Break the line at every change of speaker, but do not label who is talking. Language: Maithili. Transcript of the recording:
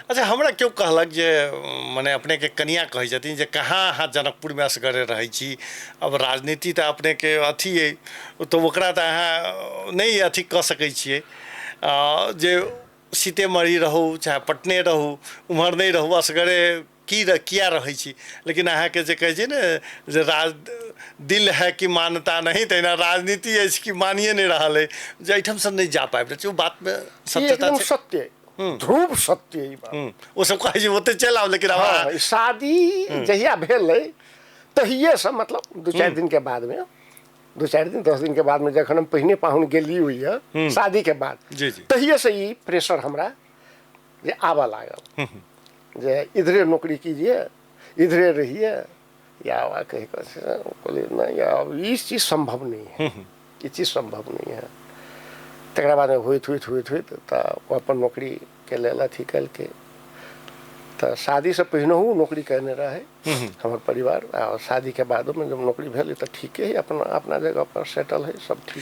अच्छा, हमरा केओ कहलक जे मने अपनेके कनिया कहै छथिन जे कहाँ अहाँ जनकपुरमे असगरे रहै छी, अब राजनीति तऽ अपनेके अथी अइ, तऽ ओकरा तऽ अहाँ नहि अथी कऽ सकै छियै, जे सीतेमढ़ी रहू चाहे पटने रहू, उम्हर नहि रहू, असगरे की किया रहै छी। लेकिन अहाँके जे कहै छै ने जे राज दिल है कि मानता नहीं, तहिना राजनीति अछि कि मानिए नहि रहल अइ जे एहिठामसँ नहि जा पाबि रहल छी, ओ बातमे सत्यता
एकदम सत्य, ध्रुव सत्य ई बात।
ओ सब कहै छै ओते चलि आउ, लेकिन
हँ, शादी जहिया भेलै तहिएसँ, मतलब 2-4 दिन के बादमे, 2-4 दिन 10 दिन के बादमे जखन हम पहिने पाहुन गेली होइए शादी के बाद, तहिएसँ ई प्रेशर हमरा जे आबऽ लागल जे इधरे नौकरी कीजिए, इधरे रहिए, या कही कहलियै नहीं, अब ई चीज संभव नहीं है, ई चीज संभव नहीं है। तकरा बादमे होइत होइत होइत होइत तऽ ओ अपन नौकरीके लेल अथी केलकै। तऽ शादीसँ पहिनहु नौकरी केने रहै हमर परिवार, आ शादीके बादोमे जब नौकरी भेलै तऽ ठीके हइ, अपना अपना जगहपर सेटल हइ, सब ठीक।